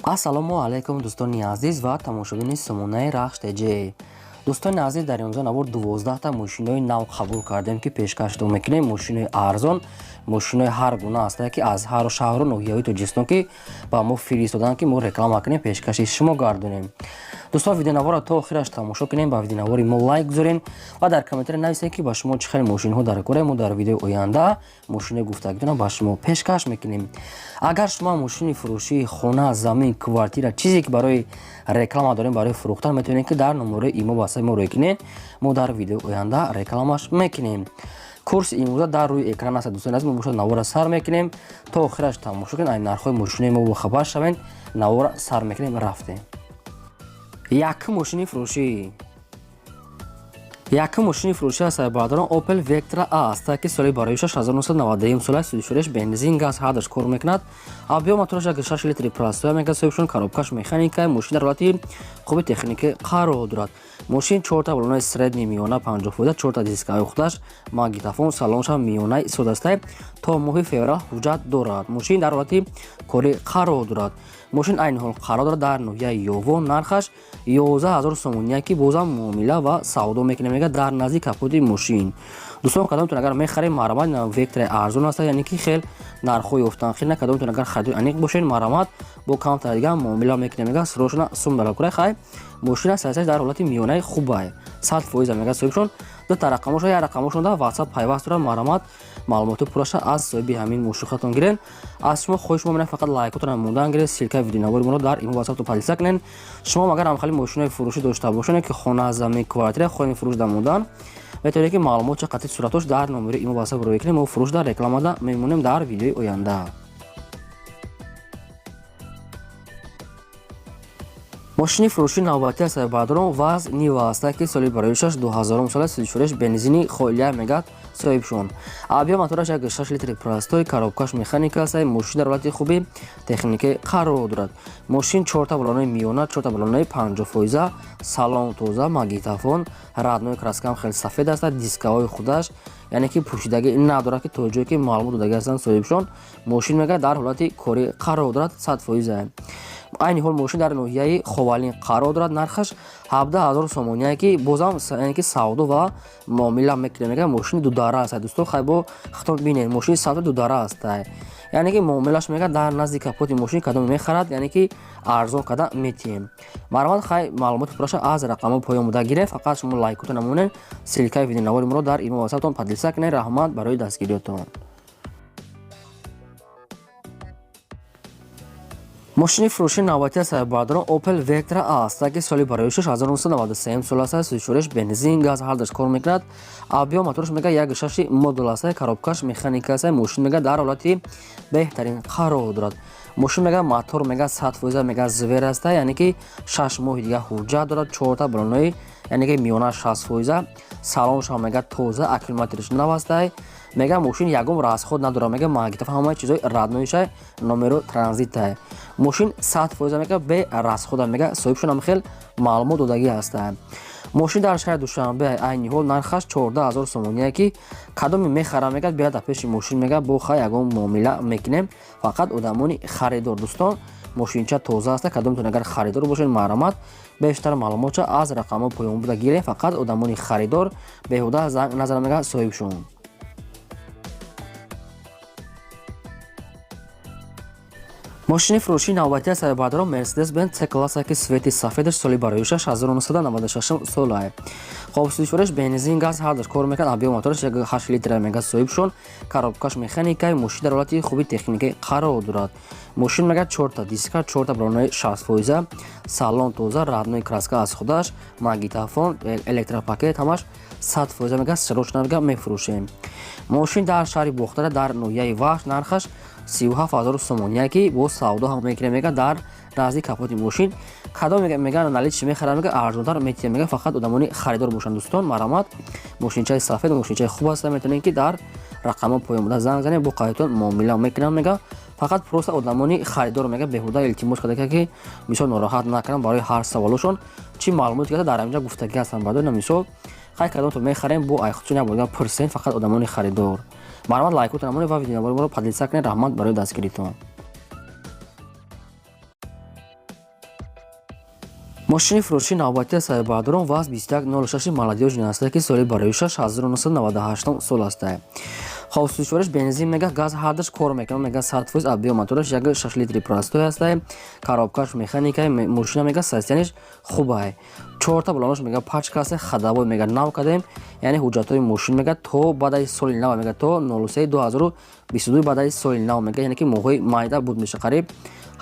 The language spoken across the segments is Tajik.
Ассалому алайкум, дӯстони азиз ва тамошобини сомонаи Рахш ТЖ. Дӯстони азиз, дар имрӯза навор 12та мошинои нав қабул кардем, ки пешкаштон мекунем. Мошинои арзон, мошинои ҳар гуна ҳастае, ки аз ҳар шаҳру ноҳияҳои Тоҷикистон, ки ба мо фиристоданд, ки мо реклама кунем, пешкаши шумо гардонем. Дӯстон, видеонаворро то охираш тамошо кунем, ба видеонавори мо лайк гузорем ва дар комментария нависед, ки ба шумо чӣ хел мошинҳо дар кора. Мо дар видеои оянда мошинои гуфтагитонро ба шумо пешкаш мекунем. Агар шумо мошини фурӯшии хона, замин, квартира, чизе ки барои реклама дорем, барои фурӯхтан, метавонед, ки дар номерои имо васаи мо рӯй кунед. Мо дар видеои оянда рекламаш мекунем. Курси имрӯза дар рӯи экран аст. Дӯстони азиз, мо бошад навора сар мекунем, то охираш тамошо кунед, ай нархҳои мошинои мо бохабар шавед. Навора сар мекунем, рафтем. Якум мошини фурӯшӣ. Якум мошини фурӯшӣ аст, бародарон, Opel Vectra A аст, ки соли бароишаш 1991 сола, сӯзишвориш бензин, газ ҳардаш кор мекунад. Объём мотораш 6 литри простой мегӯяд соҳибшон, коробкаш механика. Мошин дар ҳолати хуби техникӣ қарор дорад. Мошин чорта балонаи средний миёна 50%, чорта дискаҳои худаш, магнитофон, салоншам миёнаи истифодастай. То моҳи феврал ҳуҷҷат дорад. Мошин дар ҳолати корӣ қарор дорад. Мошин айни ҳол қарор дорад дар ноҳияи Ёвон, нархаш 11 000 сомония, ки бозам муомила ва савдо мекунем, мега дар назди капоти мошин. Дӯстон, кадомтон агар мехарем, марҳамат. Вектораи арзон аст, яъне ки хел нархҳо ёфтан хел на. Кадомтон агар харидори аниқ бошед, марҳамат, бо камтар дига муомила мекунем, мега срочно сум далакура. Хай, мошина сарсаш дар ҳолати миёнаи хубай, 100% мега соҳибшон. Дута рақамошо, як рақамошон дар WhatsApp пайваст дорад. Марҳамат, маълумоти пурраша аз соҳиби ҳамин мошинхатон гирен. Аз шумо хоҳиш мо менам, фақат лайкотонам мондан гиред, ссылкаи видеонавори моро дар имо WhatsApp поделиться кунед. Шумо агар ҳамхали мошинои фурӯшӣ дошта бошед, ки хона, замин, квартира хоҳем фурӯш дамудан, метавонед, ки маълумотча қатъи суратош дар номери имо WhatsApp рӯй кунем. Мо фурӯш дар рекламада мемонем дар видеои оянда. Мошини фурӯшии навбатӣ аст, бародарон, ВАЗ Нива аст, ки соли бароишаш 2000 сола, сӯзишвориш бензини холия мегӯяд соҳибшон. Объём мотораш 6 литри простой, коробкаш механика аст. Мошин дар ҳолати хуби техникӣ қарор дорад. Мошин чорта балонаи миёна, чорта балонаи 50%, салон тоза, магнитофон, родной краскам хеле сафед аст, дискаҳои худаш, яъне ки пӯшидагӣ надорад, ки то ҷое ки маълумот додагӣ ҳастанд соҳибшон. Мошин мегӯяд дар ҳолати корӣ қарор дорад, 100%. Айни ҳол мошин дар ноҳияи Ховалин қарор дорад, нархаш 17 000 сомония, ки бозам яъне ки савдо ва муомила мекунем, мегӯяд. Мошини дудара аст, дӯстон, хай бо хитоб бинед, мошини савдо дудара аст, яъне ки муомилаш мегӯяд дар назди капоти мошин. Кадоме мехарад, яъне ки арзон карда метиҳем. Марҳамат, хай, маълумоти пурраша аз рақамҳо поён буда гиред. Фақат шумо лайкото намонед, ссылкаи видеонавори моро дар имо ватсаптон поделиться кунед. Раҳмат барои дастгириётон. Мошини фурӯшии навбатӣ аст, бародарон, Opel Vectra A аст, ки соли бароишаш 1993 сол аст, сӯзишвориш бензин, газ ҳардаш кор мекунад. Объём мотораш мега 1,6 модул аст, коробкаш механика аст. Мошин мега дар ҳолати беҳтарин қарор дорад. Мошин мега мотор мега 100% мега звер аст, яъне ки 6 моҳи дига ҳуҷҷат дорад, чорта балонои, яъне ки миёна 60%, салоншам мега тоза, аккумуляториш нав аст. Мега мошин ягон расход надорад, мега магнитофон, ҳамаи чизои родноиша, номеро транзита. Мошин 100% мега бе расхода, мега соҳибшонам хел маълумот додагӣ ҳаста. Мошин дар шаҳри Душанбе, айни ҳол нархаш 14 000 сомония, ки кадоме мехара, мега биёяд дар пеши мошин, мега бо хай ягон муомила мекунем. Фақат одамони харидор, дӯстон, мошинча тоза аст. Кадомтон агар харидор бошед, марҳамат, бештар маълумотча аз рақамҳо поён буда гирем. Фақат одамони харидор, беҳуда занг назара, мега соҳибшон. Мошини фурӯшии навбатӣ аст, бародарон, Mercedes Benz C класса, ки цвети сафедаш, соли бароишаш 1996 сола. Хоб, сӯзишвориш бензин, газ ҳардаш кор мекунад. Объём мотораш 8 литра мега соҳибшон, коробкаш механика. Мошин дар ҳолати хуби техникӣ қарор дорад. Мошин мега чорта диска, чорта балонаи 60%, салон тоза, родной краска аз худаш, магнитофон, электропакет, ҳамаш 100% мега срочно мега мефурӯшем. Мошин дар шаҳри Бохтара, дар ноҳияи Вахш, нархаш 37 000 сомония, ки бо савдо ҳам мекунем, мега дар назди капоти мошин. Кадом мега наличи мехарад, мега арзонтар метиҳем, мега фақат одамони харидор бошанд. Дӯстон, марҳамат, мошинчаи сафед, мошинчаи хуб аст. Метавонед, ки дар рақамҳо поён буда занг занед, бо қайдтон муомила мекунам, мега фақат просто одамони харидор. Мега беҳуда илтимос карда, ки мисол нороҳат накунам барои ҳар саволошон. Чӣ маълумоте ки дар ҳаминҷа гуфтагӣ ҳастанд, баъдо мисол хай кадомто мехарем, бо айхудшон як бордига пурсем. Фақат одамони харидор, марҳамат, лайкотон намонед ва видеонавори моро поделиться кунед. Раҳмат барои дастгиритон. Мошини фурӯшии навбатии соҳиббардорон ВАЗ 2106 молодёжный аста, ки соли бароишаш 1998 сол аста. Хоб, сӯзишвориш бензин мега, газ ҳардаш кор мекунад, мега 100%. Объём мотораш 1,6 литри простой аста, коробкаш механика. Мошина мега состояниш хубай, чорта баллонаш мега пачка аста, ходовой мега нав кардем, яъне ҳуҷҷатҳои мошин мега то баъдаи соли нав, мега то 03 2022 баъдаи соли нав мега, яъне ки моҳҳои майда буд меша, қариб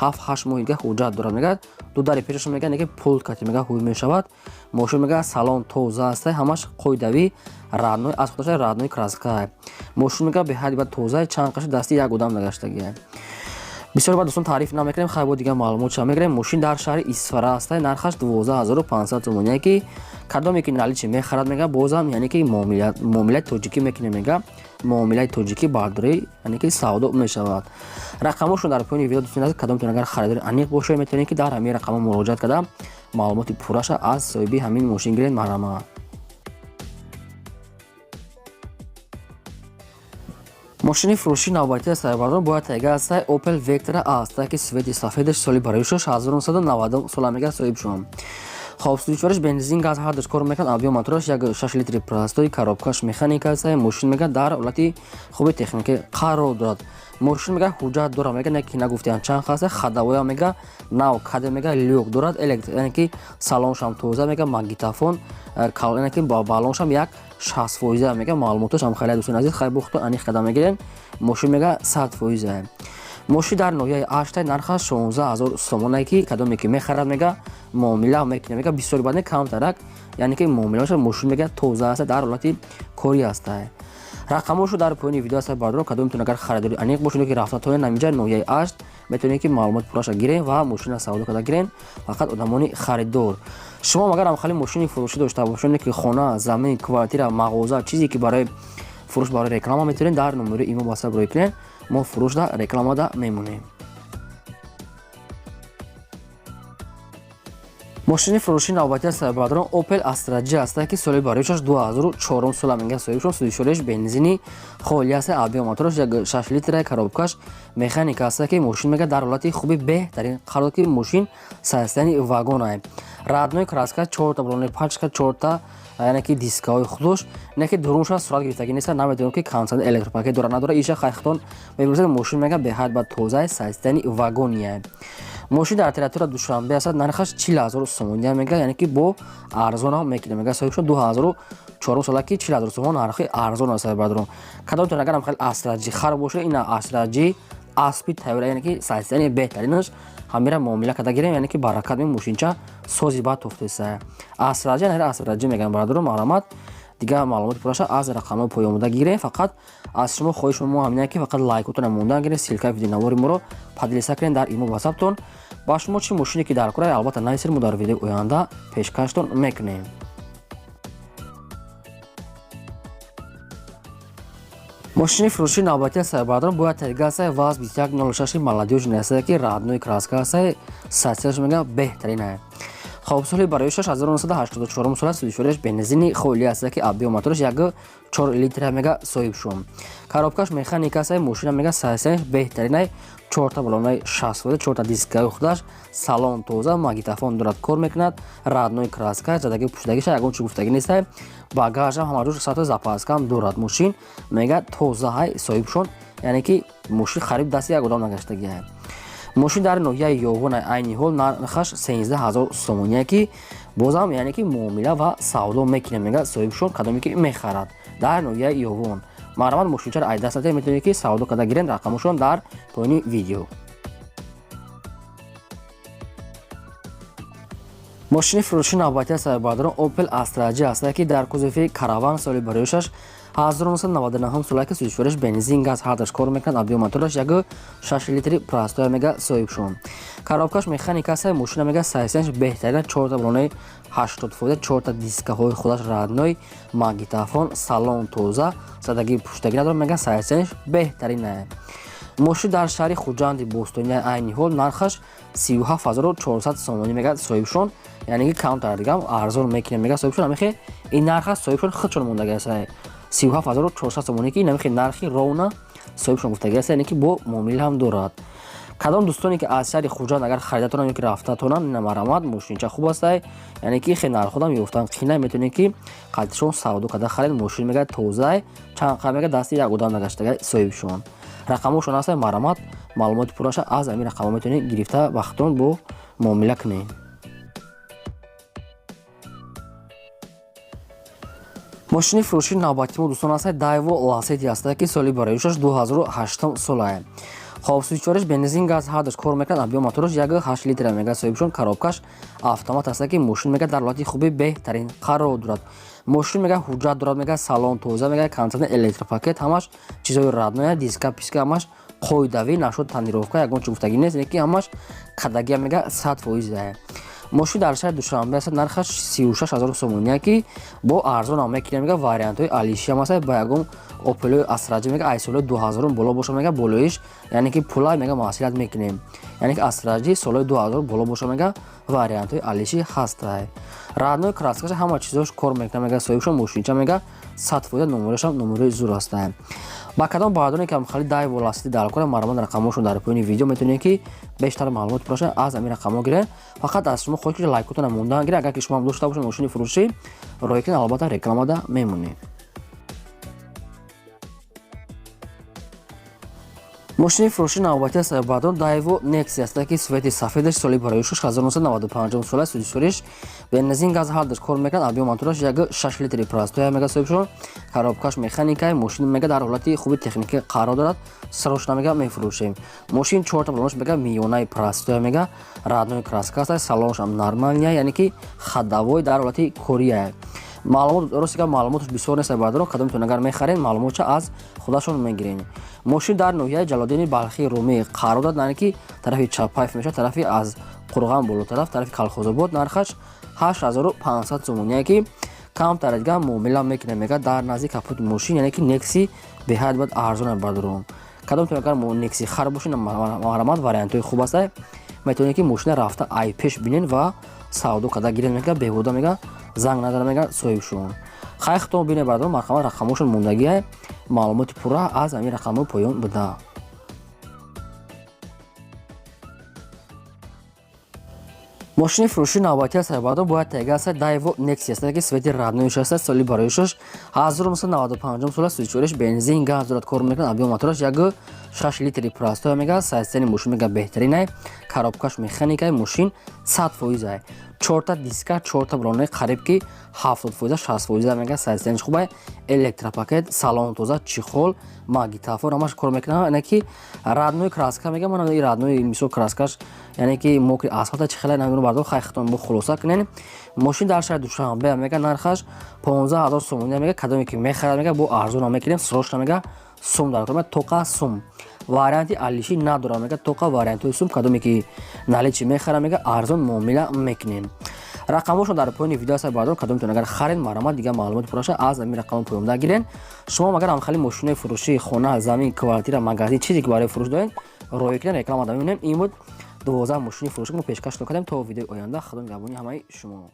7-8 моҳи дига ҳуҷҷат дорад. Мега ду дари пешаш мега неки пулт кати мега ҳуй мешавад. Мошин мега салон тоза аста, ҳамаш қоидавӣ, родной, аз худаш родной краска. Мошин мега беҳади бад тоза, чанд қаши дасти як одам нагаштагия. Бисёр ба дӯстон таъриф намекунем, хай, бо дигар маълумот ча мегирем. Мошин дар шаҳри Исфара аста, нархаш 12 500 сомония, ки кадоме ки наличный мехарад, мега бозам, яъне ки муомилаи тоҷикӣ мекунем, мега муомилаи тоҷикӣ бардорӣ, яъне ки савдо мешавад. Рақамошон дар поёни видео, дӯстони азиз. Кадомтон агар харидори аниқ бошед, метавонед, ки дар ҳамин рақамҳо муроҷиат карда, маълумоти пурраша аз соҳиби ҳамин мошин гиред. Марҳамат. Мошини фурӯшии навбатии соҳиббардорон бояд тайга аста Opel Vectra аста, ки цвети сафедаш, соли бароишаш 1990 сола мега соҳиб шуд. Хоб, сӯзишвориш бензин, газ ҳардаш кор мекунад, объём мотораш 1,6 литри простой, коробкаш механика аста. Мошин мега дар ҳолати хуби техникӣ қарор дорад. Мошин мега ҳуҷҷат дорад, мега не ки нагуфтиам чанд хаста, ходовоя мега нав каде, мега люк дорад, электро, яъне ки салоншам тоза, мега магнитофон, яъне ки баллоншам як 60%, мега маълумоташ ҳам хеле, дӯстони азиз. Хай, бухто аниқ када мегирем. Мошин мега 100%. Мошин дар ноҳияи Аштай, нархаш 16 000 сомонае, ки кадоме ки мехарад, мега муомила мекунем, мега бисёри бад не, камтарак, яъне ки муомила мешавад. Мошин мега тоза аста, дар ҳолати корӣ аста. Рақамошо дар поёни видео аста, бардорон. Кадомтон агар харидори аниқ бошед, ки рафта тоен ҳаминҷа ноҳияи Ашт, метавонед, ки маълумот пурраша гирем ва мошина савдо карда гирем. Фақат одамони харидор. Шумо агар ҳамхали мошини фурӯшӣ дошта бошед, ки хона, замин, квартира, мағоза, чизе ки барои фурӯш, барои реклама, метавонед дар номери имо васап рӯй кунед, мо фурӯшда, рекламада мемонем. Мошини фурӯшии навбатии соҳиббардорон Opel Astra J аста, ки соли бароишаш 2004 сола мега соҳиб шуд. Сӯзишвориш бензини холӣ аста, объём мотораш 1,6 литра, коробкаш механика аста, ки мошин мега дар ҳолати хуби беҳтарин қарор, ки мошин состояни вагонае, родной краска, чорта баллони пачка, чорта, яъне ки дискаҳои худош, не ки дурунша сурат гирифтагӣ неста. Намедонем, ки кондиционер, электропакет дорад, надорад, иша хайхтон мебурсед. Мошин мега беҳад ба тозаи, состояни вагония. Мошин дар территория Душанбе аст, нархаш 40 000 сомония мега, яъне ки бо арзонам мекунем, мега соҳиб шуд 2004 сола, ки 40 000 сомон нархи арзон аст. Бардорон, кадомтон агарам хеле Астра J хар бошад, ина Астра J аспи тайёра, яъне ки состояни беҳтаринаш, ҳамира муомила карда гирем, яъне ки баракат ме мошинча сози бад тофтеса. Астра J, нари Астра J мегӯям, бародарон, марҳамат. Дигар маълумоти пурраша аз рақамҳои поёнбуда гирем. Фақат аз шумо хоҳиши мо ҳамина, ки фақат лайкотона мондан гирем, ссылкаи видеонавори моро поделиться кунем дар имо, ватсаптон. Ба шумо чӣ мошине ки дар кора, албатта нависед, мо дар видеои оянда пешкаштон мекунем. Мошини фурӯшии навбатии соҳиббардорон бояд тайга аста ВАЗ 2106 молодёжный аста, ки родной краска аста, состоянияш мега беҳтарин. Хоб, соли бароишаш 1984 сола, сӯзишвориаш бензини холӣ аста, ки объём мотораш 1,4 литра мега соҳиб шуд. Коробкаш механика аста. Мошина мега состоянияш беҳтаринай, чорта баллонаи 60%, чорта дискаи худаш, салон тоза, магнитофон дорад, кор мекунад, родной краска, задаги пуштагиша ягон чи гуфтагӣ неста, багажам ҳамаҷош сато, запаскам дорад. Мошин мега тозаҳай, соҳибшон, яъне ки мошин хариб дасти як одам нагаштагиай. Мошин дар ноҳияи Ёвон, айни ҳол нархаш 13 000 сомония, ки бозам, яъне ки муомила ва савдо мекунем, мега соҳибшон, кадоме ки мехарад дар ноҳияи Ёвон, марҳамат, мошинчаро ай даст надиҳед, метавонед, ки савдо карда гиред. Рақамошон дар поёни видео. Мошини фурӯши навбатии соҳиббардорон Opel Astra J аста, ки дар кузови Караван, соли бароишаш 1999 сола, ки сӯзишвориш бензин, газ ҳардаш кор мекунад, объём мотораш 1,6 литри простой мега соҳиб шуд. Коробкаш механика аста. Мошина мега состоянияш беҳтарина, чорта баллонаи 80%, чорта дискаҳои худаш родной, магнитофон, салон тоза, задаги пуштагӣ надорад, мега состоянияш беҳтарина. Мошин дар шаҳри Хуҷанди бостонӣ, айни ҳол нархаш 37 400 сомонӣ мега соҳибшон, яъне ки камтар дигам арзон мекунем, мега соҳибшон. Амихе ин нархаш соҳибшон худшон мондаги аст, 37 400 сомонӣ, ки инамихе нархи ровно соҳибшон гуфтаги аст, яъне ки бо муомила ҳам дорад. Кадом дӯстоне ки аз шаҳри Хуҷанд агар харидатонам ё ки рафтатонам, ина марҳамат, мошинча хуб астай, яъне ки хе нарходам ёфтан қина, метавонед ки қалтишон савдо карда харед. Мошин мега тозаи, чанд қад мега дасти як одам нагаштага соҳибшон. Рақамошон ҳастай, марҳамат, маълумоти пурраша аз ҳамин рақамҳо метавонед гирифта вақтон бо муомила кунед. Мошини фурӯши навбати мо дӯстон ҳастай Daewoo Lacetti ҳастай, ки соли бароишаш 2008 солае. Хоб, сӯзишвориш бензин, газ ҳардаш кор мекунад, объём мотораш 1,8 литра мега соҳибшон, коробкаш автомат ҳастай, ки мошин мега дар ҳолати хуби беҳтарин қарор дорад. Мошин мега ҳуҷҷат дорад, мега салон тоза, мега кондиционер, электропакет, ҳамаш чизҳои родной, диска писка ҳамаш қоидавӣ, нашуд тонировка, ягон чи гуфтагӣ нест, ки ҳамаш кадагия мега 100%. Мошин дар шаҳри Душанбе аст, нархаш 36 000 сомония, ки бо арзон ҳам мекунем, мега вариантҳои алиши ҳам аст, ба ягон Опелои Астраҷи мега ай солҳои 2000 боло боша, мега болоиш, яъне ки пула мега маҳсилат мекунем, яъне ки Астраҷи солҳои 2000 боло боша, мега вариантҳои алиши ҳастай. Родной краскаша, ҳама чизош кор мекунад, мега соҳибшон мошинча мега 100%, номерашам номерои зур ҳастай. Ба кадом баъдоне ки хали Daewoo Lacetti дар кора, марҳамат, рақамҳошон дар поёни видео, метавонед ки бештар маълумот пурраша аз ҳамин рақамҳо гиред. Фақат аз шумо хоҳиш ки лайкотона мондан гиред. Агар ки шумо ҳам дошта бошед мошини фурӯшӣ, роҳӣ кунед, албатта рекламада мемонед. Мошини фурӯши навбати аст баъдон Daewoo Nexia аст, ки цвети сафедаш, соли бароишаш 1995 сола, сӯзишвориш бензин, газ ҳардаш кор мекунад, объём мотораш 1,6 литри простой мега соҳибшон, коробкаш механикай. Мошин мега дар ҳолати хуби техникӣ қарор дорад, срочно мега мефурӯшем. Мошин чорта балонаш мега миёнаи простой, мега родной краска аст, салонашам нормальный, яъне ки ходовой дар ҳолати кория. Маълумот, рости гап, маълумоташ бисёр нест баъдро, кадомтон агар мехаред, маълумотша аз худашон мегиред. Мошин дар ноҳияи Ҷалолиддини Балхии Румӣ қарор дорад, яъне ки тарафи Чапаев мешавад, тарафи аз Қурған болотараф, тарафи Калхозобод. Нархаш 8500 сомония, ки камтар дига муомила мекунем, мега дар назди капоти мошин, яъне ки Некси беҳад бояд арзон бардорон. Кадомтон агар Некси хар бошед, марҳамат, вариантҳои хуб аст, метавонед ки мошина рафта ай пеш бинед ва савдо карда гиред, мега беҳуда мега занг надара мега соҳибшон. Хай, худтон бинед бардорон, марҳамат, рақамҳошон мондагия, маълумоти пурра аз ҳамин рақамҳо поён буда. Мошини фурӯши навбати аст баъдо бояд тайга аст Daewoo Nexia аст, ки цвети родной аст, соли бароишаш 1995 сола, сӯзишвориш бензин, газ дорад, кор мекунад, объём мотораш 1,6 литри простой мега, состояние мошин мега беҳтаринай, коробкаш механикай, мошин 100%, чорта диска, чорта балонаи қариб ки 70%, 60% мега состояниеш хубай, электропакет, салон тоза, чехол, магнитофон ҳамаш кор мекунад, яъне ки родной краска мега, мана и родной мисол краскаш, яъне ки мокрый асфалта чи хеле намедонам бардор, хай худтон бо хулоса кунед. Мошин дар шаҳри Душанбе, мега нархаш 15 000 сомони, мега кадоме ки мехарад, мега бо арзон мекунем, срочно мега сум дар кор, тоқа сум, варианти алишӣ надорам, мега тоқа вариантҳои сум, кадоме ки наличи мехарам, мега арзон муомила мекунем. Рақамҳошон дар поёни видео аст бардор, кадомтон агар харед, марҳамат, дигар маълумоти пурраша аз ҳамин рақамҳо поёнда гирен. Шумо агар ҳамхали мошинои фурӯшии хона, замин, квартира, магазин, чизе ки барои фурӯш доред, роҳӣ кунед, реклама да мебинем. Ин буд 12 мошини фурӯшӣ мо пешкаш кардем. То видеои оянда, худо нигаҳбони ҳамаи шумо.